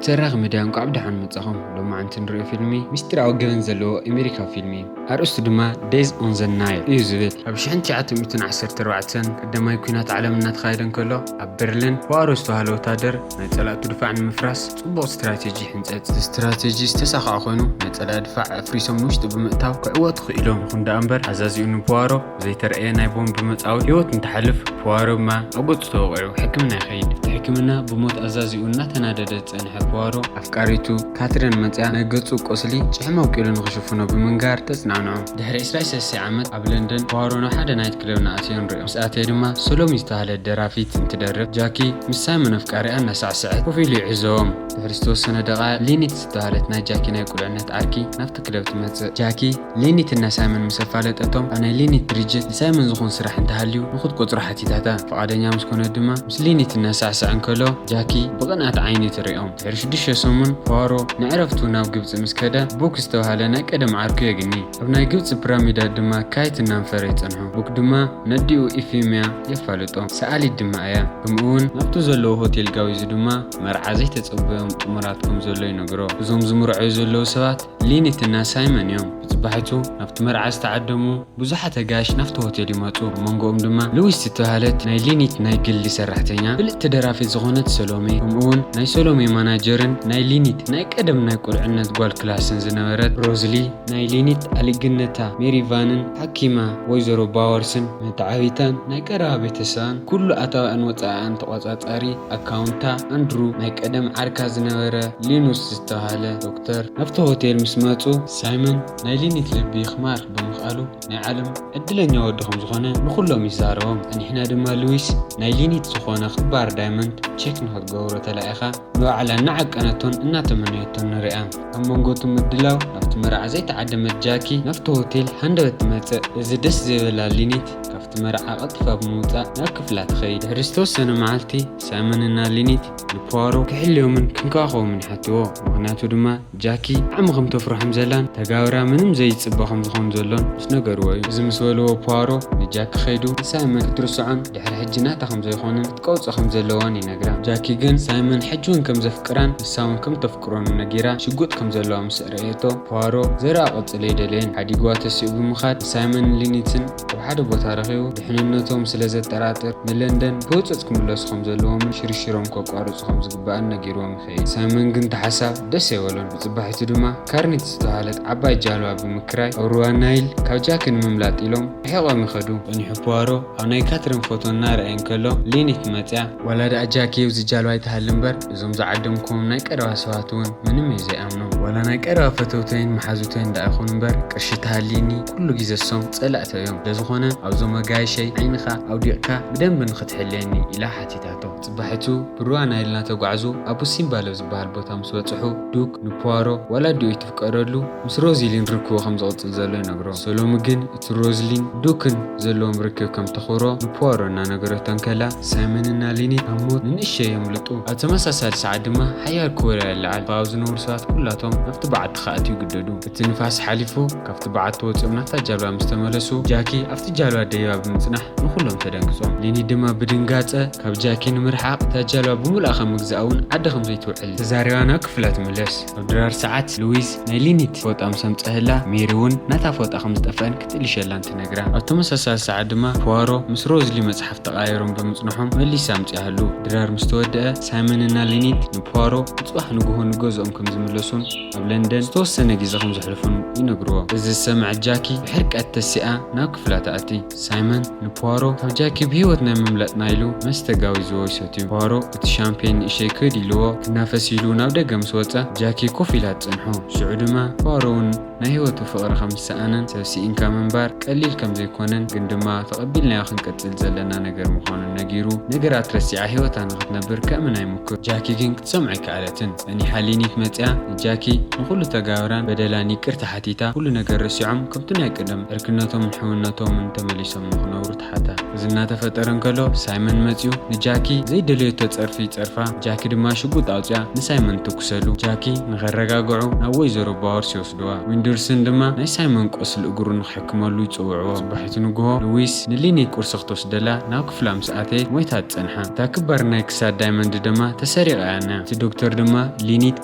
ተራኽ ሚድያ፣ እንቋዕ ብደሓን መጻኹም። ሎማዓንቲ ንሪኦ ፊልሚ ሚስጢራዊ ገበን ዘለዎ ኣሜሪካዊ ፊልሚ እዩ። ኣርእስቱ ድማ Death on the Nile እዩ ዝብል። ኣብ ሽሕን ትሽዓተ ሚእትን ዓሰርተ ኣርባዕተን ቀዳማይ ኲናት ዓለም እናተኻየደ እንከሎ፣ ኣብ በርሊን ፖዋሮ ዝተባህለ ወታደር ናይ ጸላእቱ ድፋዕ ንምፍራስ ጽቡቕ ስትራቴጂ ይሕንጸጽ። እቲ ስትራቴጂ ዝተሳኽዐ ኮይኑ፣ ናይ ጸላኢ ድፋዕ ኣፍሪሶም ንውሽጢ ብምእታው ክዕወቱ ክኢሎም። ይኹን ደኣ እምበር፣ ኣዛዚኡ ንፖዋሮ ዘይተረኣየ ናይ ቦምብ መጻወቲ ህይወቱ እንትሓልፍ፣ ፖዋሮ ድማ ኣብ ገጹ ተወቒዑ ሕክምና ይኸይድ። እቲ ሕክምና ብሞት ኣዛዚኡ እናተናደደ ዝጸንሐ ፖዋሮ፣ ኣፍቃሪቱ ካትሪን መጽያ ናይ ገጹ ቁስሊ ጭሕሚ ኣውቂሉ ንኽሽፍኖ ብምንጋር ተጽናንዖ። ድሕሪ ዕስራን ሰለስተን ዓመት ኣብ ለንደን ፖዋሮ ናብ ሓደ ናይት ክለብ እናኣተየ ንሪኦ። ምስ ኣተየ ድማ ሰሎሚ ዝተባህለት ደራፊት እንትደርፍ፣ ጃኪ ምስ ሳይመን ኣፍቃሪኣ እናሳዕሰዐት ኮፍ ኢሉ ይዕዘቦም። ድሕሪ ዝተወሰነ ደቓ ሊኒት ዝተባህለት ናይ ጃኪ ናይ ቁልዕነት ዓርኪ ናብቲ ክለብ ትመጽእ። ጃኪ ሊኒት እና ሳይመን ምስ ኣፋለጠቶም፣ ኣብ ናይ ሊኒት ድርጅት ንሳይመን ዝኾን ስራሕ እንተሃልዩ ንኽትቆጽሮ ሓቲታታ። ፍቓደኛ ምስ ኮነት ድማ ምስ ሊኒት እናሳዕሰዐ እንከሎ ጃኪ ብቕንኣት ዓይኒ ትሪኦም። ድሕሪ ሽዱሽተ ሰሙን ፖዋሮ ንዕረፍቱ ናብ ግብጺ ምስ ከደ፣ ቡክ ዝተባህለ ናይ ቀደም ዓርኩ የግኒ። ኣብ ናይ ግብጺ ፒራሚዳት ድማ ካይት እናንፈረ ይጸንሖ። ቡክ ድማ ነዲኡ ኢፊሚያ የፋልጦ። ሰኣሊት ድማ እያ። ከምኡ እውን ናብቲ ዘለዎ ሆቴል ጋቢዙ ድማ መርዓ ዘይተጸበዮም ጥሙራት ከም ዘሎ ይነግሮ። እዞም ዝምርዐዩ ዘለዉ ሰባት ሊኒት እና ሳይመን እዮም። ብጽባሒቱ ናብቲ መርዓ ዝተዓደሙ ብዙሓት ኣጋይሽ ናብቲ ሆቴል ይመጹ። ኣብ መንጎኦም ድማ ሉዊስ ዝተባህለት ናይ ሊኒት ናይ ግሊ ሰራሕተኛ፣ ፍልጥቲ ደራፊት ዝኾነት ሰሎሜ፣ ከምኡ እውን ናይ ሰሎሜ ማናጀርን ናይ ሊኒት ናይ ቀደም ናይ ቁልዕነት ጓል ክላስን ዝነበረት ሮዝሊ፣ ናይ ሊኒት ኣሊግነታ ሜሪቫንን ሓኪማ ወይዘሮ ባወርስን መተዓቢታን ናይ ቀረባ ቤተሰባን ኩሉ ኣታውያን ወጻእኣን ተቖጻጻሪ ኣካውንታ ኣንድሩ፣ ናይ ቀደም ዓርካ ዝነበረ ሊኑስ ዝተባህለ ዶክተር ናብቲ ሆቴል ምስ መጹ፣ ሳይመን ናይ ሊኒት ልቢ ክማርኽ ብምኽኣሉ ናይ ዓለም ዕድለኛ ወዲ ከም ዝኾነ ንኹሎም ይዛረቦም። ጸኒሕና ድማ ሉዊስ ናይ ሊኒት ዝኾነ ክባር ዳይመንድ ቼክ ንኽትገብሮ ተላኢኻ ንባዕላ እናዓቀነቶን እናተመነየቶን ንሪኣ። ኣብ መንጎ እቲ ምድላው ናብቲ መርዓ ዘይተዓደመት ጃኪ ናብቲ ሆቴል ሃንደበት ትመጽእ። እዚ ደስ ዘይበላ ሊኒት ካብቲ መርዓ ቀልጢፋ ብምውጻእ ናብ ክፍላ ትኸይድ። ድሕሪ ዝተወሰነ መዓልቲ ሳይመን እና ሊኒት ንፖዋሮ ክሕልዮምን ክንከባኸቦምን ይሓትዎ። ምኽንያቱ ድማ ጃኪ ብጣዕሚ ከም ተፍርሖም ዘላን ተጋብራ ምንም ዘይጽበ ከም ዝኾን ዘሎን ምስ ነገርዎ እዩ። እዚ ምስ በልዎ ፖዋሮ ንጃኪ ከይዱ ንሳይመን ክትርስዖን ድሕሪ ሕጂ ናታ ከም ዘይኮነን ክትቀውጾ ከም ዘለዋን ይነግራ። ጃኪ ግን ሳይመን ሕጂ እውን ከም ዘፍቅራን ንሳ እውን ከም ተፍቅሮን ነጊራ ሽጉጥ ከም ዘለዋ ምስ ኣርእየቶ ፖዋሮ ዘረባ ክቕጽል ኣይደለየን። ሓዲግዋ ተሲኡ ብምኻድ ሳይመንን ሊኒትን ኣብ ሓደ ቦታ ረኺቡ ድሕንነቶም ስለ ዘጠራጥር ንለንደን ብህጹጽ ክምለሱ ከም ዘለዎምን ሽርሽሮም ከቋርጹ ከም ዝግባእን ነጊርዎም ይኸይድ። ሳይመን ግን እቲ ሓሳብ ደስ ኣይበሎን። ብጽባሒቱ ድማ ካርኒት ዝተባህለት ዓባይ ጃልባ ብምክራይ ኣብ ሩባ ናይል ካብ ጃኪ ንምምላጥ ኢሎም ርሒቖም ይኸዱ። ጸኒሑ ፖዋሮ ኣብ ናይ ካትሪን ፎቶ እናረኣየ እንከሎ ሊኒት መጽያ። ዋላ ደኣ ጃኪ ኣብዚ ጃልባ ኣይትሃሊ እምበር እዞም ዝዓደምክዎም ናይ ቀረባ ሰባት እውን ምንም እዩ ዘይኣምኖም። ዋላ ናይ ቀረባ ፈተውተይን መሓዙተይን ደኣ ይኹን እምበር ቅርሺ ተሃልይኒ ኩሉ ግዜ እሶም ጸላእተይ እዮም። ስለዝኾነ ኣብዞም ኣጋይሸይ ዓይንኻ ኣውዲቕካ ብደንቢ ንኽትሕልየኒ ኢላ ሓቲታቶ። ጽባሒቱ ብሩባ ናይል እናተጓዕዙ ኣብ ሲምባሎ ዝበሃል ቦታ ምስ በጽሑ ዱክ ንፖዋሮ ዋላ ኣዲኡ ኣይትፍቀደሉ ምስ ሮዚሊን ርክቡ ከም ዝቕጽል ዘሎ ይነግሮ። ሰሎሚ ግን እቲ ሮዝሊን ዱክን ዘለዎም ርክብ ከም ተኽብሮ ንፖዋሮ እናነገረቶ እንከላ ሳይመን እና ሊኒት ካብ ሞት ንንእሽተይ የምልጡ። ኣብ ተመሳሳሊ ሰዓት ድማ ሓያል ክወላ ይለዓል። ኣብ ዝነበሩ ሰባት ኩላቶም ናብቲ በዓቲ ክኣትዩ ይግደዱ። እቲ ንፋስ ሓሊፉ ካብቲ በዓቲ ወጺኦም ናብታ ጃልባ ምስ ተመለሱ ጃኪ ኣብቲ ጃልባ ደይባ ብምጽናሕ ንኹሎም ተደንግጾም። ሊኒት ድማ ብድንጋጸ ካብ ጃኪ ንምርሓቕ እታ ጃልባ ብምሉኣ ካብ ምግዛእ እውን ዓዲ ከም ዘይትውዕል ተዛሪባ ናብ ክፍላ ትምለስ። ኣብ ድራር ሰዓት ሉዊስ ናይ ሊኒት ፎጣ ምስ ኣምጸአላ ሜሪ እውን ናታ ፎጣ ከም ዝጠፍአን ክትልሸላን ትነግራ። ኣብ ተመሳሳሊ ሰዓት ድማ ፖዋሮ ምስ ሮዝሊ መጽሓፍ ተቓየሮም ብምጽንሖም መሊሳ ኣምጺኣሉ። ድራር ምስ ተወደአ ሳይመን እና ሊኒት ንፖዋሮ ጽባሕ ንግሆ ንገዝኦም ከም ዝምለሱን ኣብ ለንደን ዝተወሰነ ግዜ ከም ዘሕልፉን ይነግርዎ። እዚ ዝሰምዐት ጃኪ ብሕርቀት ተሲኣ ናብ ክፍላ ትኣቲ። ሳይመን ንፖዋሮ ካብ ጃኪ ብህይወት ናይ ምምላጥ ናይሉ መስተ ጋቢዝዎ ይሰትዩ። ፖዋሮ እቲ ሻምፔን ንእሸይ ክድ ኢልዎ ክናፈስ ኢሉ ናብ ደገ ምስ ወጸ ጃኪ ኮፍ ኢላ ትጸንሖ። ሽዑ ድማ ፖዋሮ እውን ናይ ህይወቱ ፍቕሪ ከም ዝሰኣነን ሰብ ስኢንካ ምንባር ቀሊል ከም ዘይኮነን ግን ድማ ተቐቢልናዮ ክንቅጽል ዘለና ነገር ምዃኑን ነጊሩ ነገራት ረሲዓ ህይወታ ንኽትነብር ከእምና ይሙክር። ጃኪ ግን ክትሰምዖ ኣይከኣለትን። ጸኒሓ ሊኒት መጽያ ንጃኪ ንኹሉ ተጋብራን በደላን ይቅርታ ሓቲታ ኩሉ ነገር ረሲዖም ከምቲ ናይ ቅድም ዕርክነቶምን ሕውነቶምን ተመሊሶም ንኽነብሩ ትሓታ። እዚ እዚ እናተፈጠረ እንከሎ ሳይመን መጺኡ ንጃኪ ዘይደለየቶ ጸርፊ ይጸርፋ። ጃኪ ድማ ሽጉጥ ኣውጺኣ ንሳይመን ትኩሰሉ። ጃኪ ንኸረጋግዑ ናብ ወይዘሮ ባወርስ ይወስድዋ። ዊንደርሰን ድማ ናይ ሳይመን ቁስሊ እግሩ ንኽሕክመሉ ይጽውዕዎ። ጽባሒቱ ንግሆ ሉዊስ ንሊኒት ቁርሲ ክትወስደላ ናብ ክፍላ ምስ ኣተየት ሞይታ ትጸንሓ። እታ ክባር ናይ ክሳድ ዳይመንድ ድማ ተሰሪቓ እያ ነያ። እቲ ዶክተር ድማ ሊኒት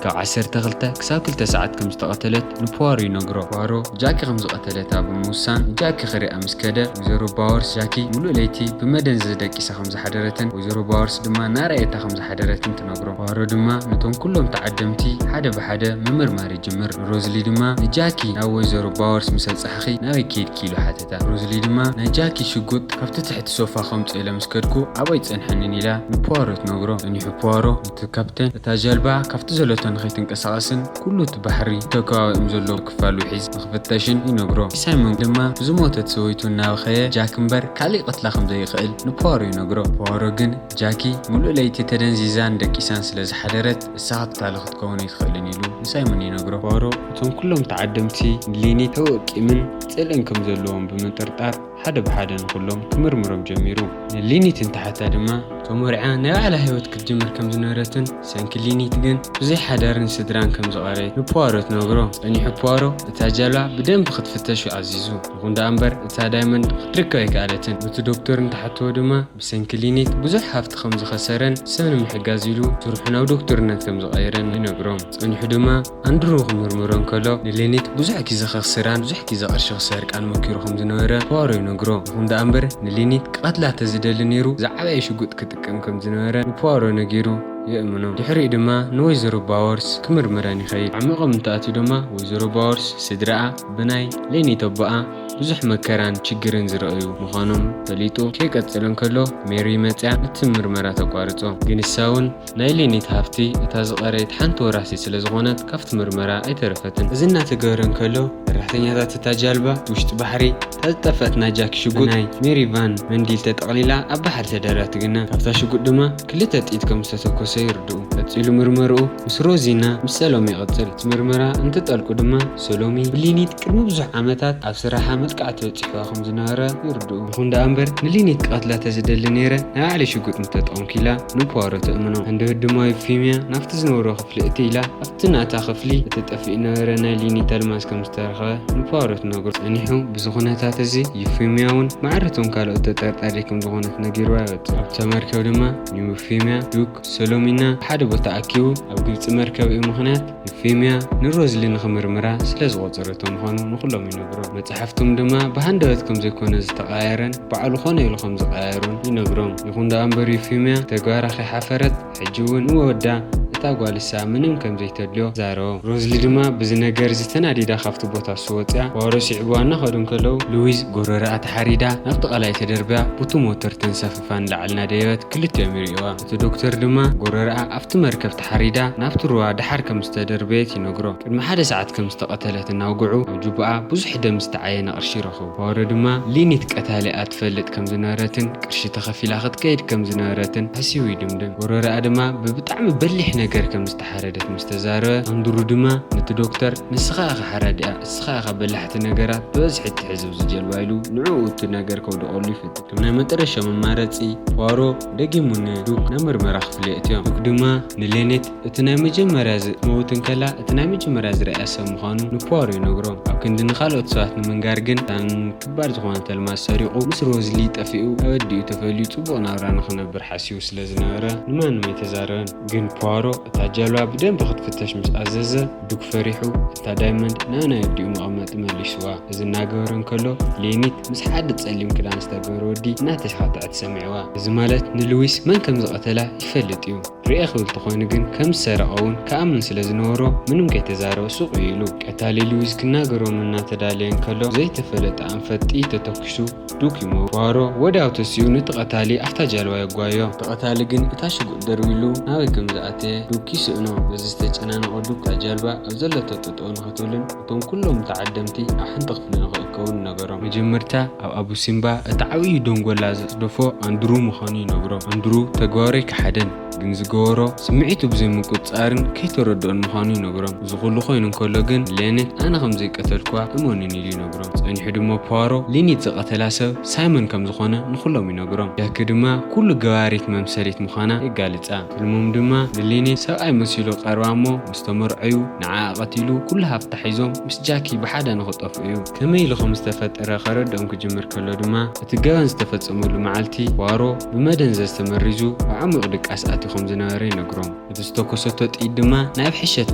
ካብ ዓሰርተ ክልተ ክሳብ ክልተ ሰዓት ከም ዝተቐተለት ንፖዋሮ ይነግሮ። ፖዋሮ ጃኪ ከም ዝቐተለታ ብምውሳን ንጃኪ ክሪኣ ምስ ከደ፣ ወይዘሮ ባወርስ ጃኪ ሙሉእ ለይቲ ብመደንዘዚ ደቂሳ ከም ዝሓደረትን ወይዘሮ ባወርስ ድማ እናረኣየታ ከም ዝሓደረትን ትነግሮ። ፖዋሮ ድማ ነቶም ኩሎም ተዓደምቲ ሓደ ብሓደ ምምርማር ይጅምር። ሮዝሊ ድማ ንጃኪ ናብ ወይዘሮ ባወርስ ምስ ኣብጻሕኺ ናበይ ከይድኪ ኢሉ ሓተታ። ሮዝሊ ድማ ናይ ጃኪ ሽጉጥ ካብቲ ትሕቲ ሶፋ ከምጽእ ኢለ ምስ ከድኩ ኣብኡ ኣይጸንሐንን ኢላ ንፖዋሮ ትነግሮ። ጸኒሑ ፖዋሮ ነቲ ካፕተን እታ ጀልባ ካብቲ ዘለቶ ንኸይትንቀሳቐስን ኩሉ እቲ ባሕሪ ተከባቢኦም ዘሎ ክፋል ውሒዝ ንኽፍተሽን ይነግሮ። ሳይሞን ድማ ብዝሞተት ሰበይቱ እናበኸየ ጃክ እምበር ካልእ ይቐትላ ከም ዘይኽእል ንፖዋሮ ይነግሮ። ፖዋሮ ግን ጃኪ ሙሉእ ለይቲ ተደንዚዛን ደቂሳን ስለ ዝሓደረት እሳ ቀታሊ ክትከውን ኣይትኽእልን ኢሉ ንሳይሞን ይነግሮ። ፖዋሮ እቶም ኩሎም ተዓደምቲ ንሊኒ ተወቂምን ጽልእን ከም ዘለዎም ብምጥርጣር ሓደ ብሓደ ንኹሎም ክምርምሮም ጀሚሩ። ንሊኒት እንተሓታ ድማ ከም ወርዓ ናይ ባዕላ ህይወት ክትጅምር ከም ዝነበረትን ሰንኪ ሊኒት ግን ብዘይ ሓዳርን ስድራን ከም ዝቐረየት ንፖዋሮ ትነግሮ። ጸኒሑ ፖዋሮ እታ ጃልባ ብደንቢ ክትፍተሽ እዩ ኣዚዙ። ይኹን ደኣ እምበር እታ ዳይመንድ ክትርከብ ኣይከኣለትን። እቲ ዶክተር እንተሓትዎ ድማ ብሰንኪ ሊኒት ብዙሕ ሃፍቲ ከም ዝኸሰረን ሰብ ንምሕጋዝ ኢሉ ስርሑ ናብ ዶክተርነት ከም ዝቐየረን ይነግሮ። ጸኒሑ ድማ ኣንድሩ ክምርምሮ እንከሎ ንሊኒት ብዙሕ ግዜ ከኽስራን ብዙሕ ግዜ ቅርሺ ክሰርቃን መኪሩ ከም ዝነበረ ፖዋሮ ይነግሮ። ይኹን ደኣ እምበር ንሊኒት ክቐትላ ተዝደሊ ነይሩ ዝዓበየ ሽጉጥ ክጥቀም ከም ዝነበረ ንፖዋሮ ነጊሩ የእምኖ። ድሕሪኡ ድማ ንወይዘሮ ባወርስ ክምርምረን ይኸይድ። ዓሚቖም እንተኣትዩ ድማ ወይዘሮ ባወርስ ስድራኣ ብናይ ሊኒት ኣቦኣ ብዙሕ መከራን ችግርን ዝረኣዩ ምዃኖም ፈሊጡ ከይቀጽል እንከሎ ሜሪ መጽያ እቲ ምርመራ ተቋርጾ። ግን ንሳ እውን ናይ ሊኒት ሃፍቲ እታ ዝቐረየት ሓንቲ ወራሲት ስለ ዝኾነት ካብቲ ምርመራ ኣይተረፈትን። እዚ እናተገበረ እንከሎ ሰራሕተኛታት እታ ጃልባ ውሽጢ ባሕሪ እታ ዝጠፍአት ናይ ጃኪ ሽጉጥ ናይ ሜሪ ቫን መንዲል ተጠቕሊላ ኣብ ባሕሪ ተደርብያ ትግነ። ካብታ ሽጉጥ ድማ ክልተ ጥይት ከም ዝተተኮሰ ይርድኡ። ቀጺሉ ምርመርኡ ምስ ሮዚና ምስ ሰሎሚ ይቕጽል። እቲ ምርመራ እንትጠልቁ ድማ ሰሎሚ ብሊኒት ቅድሚ ብዙሕ ዓመታት ኣብ ስራሓ መጥቃዕቲ በጺሕዋ ከም ዝነበረ ይርድኡ። ይኹን ደኣ እምበር ንሊኒት ክቐትላ ተዝደሊ ነይረ ናይ ባዕለይ ሽጉጥ ምተጠቐምኩ ኢላ ንፖዋሮ ተእምኖ። ሃንደበት ድማ ዩፊምያ ናብቲ ዝነበሮ ክፍሊ እቲ ኢላ ኣብቲ ናታ ክፍሊ እቲ ጠፊኡ ነበረ ናይ ሊኒት ኣልማዝ ከም ዝተረኸበ ንፖዋሮ ትነግሮ። ጸኒሑ በዚ ኩነታት እዚ ዩፊምያ እውን ማዕረቶም ካልኦት ተጠርጣሪ ከም ዝኾነት ነጊርዋ ይወጽእ። ኣብታ መርከብ ድማ ንዩፊምያ፣ ዱክ፣ ሰሎሚና ሓደ ቦታ ኣኪቡ ኣብ ግብጺ መርከቢኡ ምኽንያት ዩፊምያ ንሮዝሊ ንኽምርምራ ስለ ዝቖጸረቶ ምዃኑ ንኹሎም ይነግሮ። መጽሓፍቶም ድማ ብሃንደበት ከም ዘይኮነ ዝተቐያየረን ባዕሉ ኮነ ኢሉ ከም ዝቐያየሮን ይነግሮም። ይኹን ደኣ እምበር ዩፊምያ ተግባራ ከይሓፈረት ሕጂ እውን ንወዳ እታ ጓልሳ ምንም ከም ዘይተድልዮ ዛረቦ። ሮዝሊ ድማ ብዚ ነገር እዚ ተናዲዳ ካብቲ ቦታ እሱ ወፅያ ዋሮ ስዕብዋ እናኸዱ እንከለዉ ሉዊዝ ጎረረኣ ተሓሪዳ ናብቲ ቀላይ ተደርብያ ቡቲ ሞተር ተንሳፍፋ ንላዕሊ እናደየበት ክልቲኦም ይርእዋ። እቲ ዶክተር ድማ ጎረረኣ ኣብቲ መርከብ ተሓሪዳ ናብቲ ሩባ ደሓር ከም ዝተደርበየት ይነግሮ። ቅድሚ ሓደ ሰዓት ከም ዝተቐተለት እናውግዑ ኣብ ጁባኣ ብዙሕ ደም ዝተዓየነ ቅርሺ ይረኽቡ። ዋሮ ድማ ሊኒት ቀታሊኣ ትፈልጥ ከም ዝነበረትን ቅርሺ ተኸፊላ ክትከይድ ከም ዝነበረትን ሓሲቡ ይድምድም። ጎረረኣ ድማ ብብጣዕሚ በሊሕ ነገር ከም ዝተሓረደት ምስ ተዛረበ ኣንድሩ ድማ ነቲ ዶክተር ንስኻ ኢኻ ሓራዲኣ፣ እስኻ ኢኻ በላሕቲ ነገራት ብበዝሒ እትሕዝ ኣብዚ ጀልባ ኢሉ ንዕኡ እቲ ነገር ከውድቐሉ ይፍትን። ከም ናይ መጠረሻ መማረፂ ፖዋሮ ደጊሙ ንዱክ ናብ ምርመራ ክፍሊ የእትዮ። ዱክ ድማ ንሌኔት እቲ ናይ መጀመርያ ዝ- መውት እንከላ እቲ ናይ መጀመርያ ዝረኣያ ሰብ ምዃኑ ንፖዋሮ ይነግሮ። ኣብ ክንዲ ንኻልኦት ሰባት ንምንጋር ግን እታን ክባር ዝኾነት ኣልማዝ ሰሪቑ ምስ ሮዝሊ ጠፊኡ ኣብ ኣዲኡ ተፈልዩ ጽቡቕ ናብራ ንኽነብር ሓሲቡ ስለ ዝነበረ ንማንም ኣይተዛረበን። ግን ፖዋሮ እታ ጃልባ ብደንቢ ክትፍተሽ ምስ ኣዘዘ ዱክ ፈሪሑ እታ ዳይመንድ ናብ ናይ ኣዲኡ መቐመጢ መሊስዋ። እዚ እናገበረ እንከሎ ሌኒት ምስ ሓደ ጸሊም ክዳን ዝተገበረ ወዲ እናተሻታዐት ሰሚዕዋ። እዚ ማለት ንሉዊስ መን ከም ዝቐተላ ይፈልጥ እዩ። ርኤ ክብል ተኾይኑ ግን ከም ዝሰረቐ እውን ክኣምን ስለ ዝነበሮ ምንም ከይተዛረበ ሱቕ እዩ ኢሉ። ቀታሊ ሉዊስ ክናገሮም እናተዳለየ እንከሎ ዘይተፈለጠ ኣንፈት ጥይት ተተኩሱ ዱክ ይመውት። ፖዋሮ ወዲያው ተሲኡ ነቲ ቀታሊ ኣብታ ጃልባ የጓዮ። እቲ ቀታሊ ግን እታ ሽጉጥ ደርብይሉ ናበይ ከም ዝኣተየ ዱክ ይስእኖ። በዚ ዝተጨናነቐ ዱክ እታ ጃልባ ኣብ ዘለቶ ጠጠው ንኽትብልን እቶም ኩሎም ተዓደምቲ ኣብ ሓንቲ ክፍሊ ንኽእከቡን ነገሮም። መጀመርታ ኣብ ኣቡ ሲምባ እቲ ዓብዪ ደንጎላ ዘጽደፎ ኣንድሩ ምዃኑ ይነግሮም። ኣንድሩ ተግባሩ ኣይከሓደን፣ ግን ዝገበሮ ስምዒቱ ብዘይምቁጽጻርን ከይተረድኦን ምዃኑ ይነግሮም። እዚ ኩሉ ኮይኑ እንከሎ ግን ሌኔት ኣነ ከም ዘይቀተልኩዋ እመኑኒ ኢሉ ይነግሮም። ጸኒሑ ድማ ፖዋሮ ሊኒት ዝቐተላ ሰብ ሳይመን ከም ዝኾነ ንኹሎም ይነግሮም። ጃኪ ድማ ኩሉ ገባሪት መምሰሊት ምዃና የጋልጻ። ትልሞም ድማ ንሌኔት ሰብኣይ መሲሉ ቀርባ እሞ ምስ ተመርዐዩ ንዓኣ ቀቲሉ ኩሉ ሃፍታ ሒዞም ምስ ጃኪ ብሓደ ንኽጠፍኡ እዩ። ከመይ ኢሉ ከም ዝተፈጠረ ከረድኦም ክጅምር ከሎ ድማ እቲ ገበን ዝተፈጸመሉ መዓልቲ ፖዋሮ ብመደንዘዝ ተመሪዙ ኣብ ዓሚቕ ድቃስ ኣትዩ ከም ዝነበረ ይነግሮም። እቲ ዝተኮሰቶ ጥይት ድማ ናይ ብሕሸት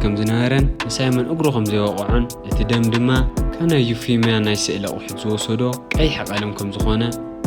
ከም ዝነበረን ንሳይመን እግሩ ከም ዘይወቕዖን እቲ ደም ድማ ካብ ናይ ዩፊምያ ናይ ስእሊ ኣቑሑት ዝወሰዶ ቀይሕ ቀለም ከም ዝኾነ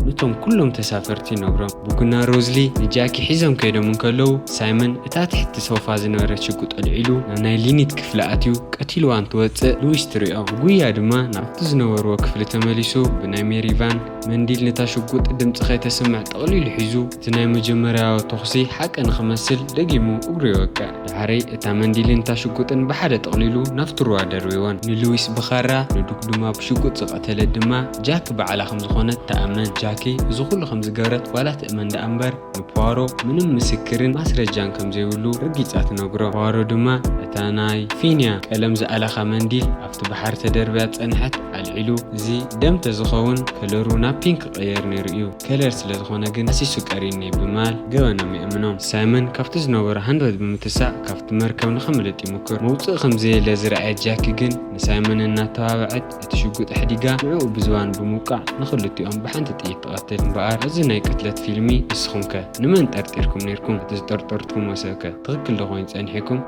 ነቶም ኩሎም ተሳፈርቲ ይነግሮም። ቡክና ሮዝሊ ንጃኪ ሒዞም ከይዶም እንከለዉ ሳይመን እታ ትሕቲ ሶፋ ዝነበረት ሽጉጥ ኣልዒሉ ናብ ናይ ሊኒት ክፍሊ ኣትዩ ቀቲልዋ እንትወጽእ ሉዊስ ትሪኦ። ብጉያ ድማ ናብቲ ዝነበርዎ ክፍሊ ተመሊሱ ብናይ ሜሪቫን መንዲል ነታ ሽጉጥ ድምጺ ከይተስምዕ ጠቕሊሉ ሒዙ እቲ ናይ መጀመርያዊ ተኹሲ ሓቂ ንኽመስል ደጊሙ እግሩ ይወቅዕ። ዳሕረይ እታ መንዲልን እታ ሽጉጥን ብሓደ ጠቕሊሉ ናብቲ ሩባ ደርቢወን ንሉዊስ ብኻራ ንዱክ ድማ ብሽጉጥ ዝቐተለት ድማ ጃኪ ባዕላ ከም ዝኾነት ትኣምን። ጃኪ እዚ ኩሉ ከም ዝገበረት ዋላ ትእመን ደኣ እምበር ንፖዋሮ ምንም ምስክርን ማስረጃን ከም ዘይብሉ ረጊጻ ትነግሮ። ፖዋሮ ድማ እታ ናይ ፊንያ ቀለም ዝኣለኻ መንዲል ኣብቲ ባሕሪ ተደርብያ ዝጸንሐት ኣልዒሉ እዚ ደም ተዝኸውን ከለሩ ናብ ፒንክ ክቕየር ነይሩ እዩ። ከለር ስለ ዝኾነ ግን ሃሲሱ ቀሪኒ ብምባል ገበኖም የእምኖም። ሳይመን ካብቲ ዝነበሮ ሃንደበት ብምትሳእ ካብቲ መርከብ ንኸምልጥ ይምክር። መውጽኢ ከም ዘየለ ዝረኣየ ጃኪ ግን ንሳይመን እናተባብዐት እቲ ሽጉጥ ኣሕዲጋ ንዕኡ ብዝባን ብምውቃዕ ንኽልቲኦም ብሓንቲ ጥይት ትቐትል። እምበኣር እዚ ናይ ቅትለት ፊልሚ ንስኹም ከ ንመን ጠርጢርኩም ነይርኩም? እቲ ዝጠርጠርትኩሞ ሰብ ከ ትኽክል ዶ ኮይኑ ጸኒሕኩም?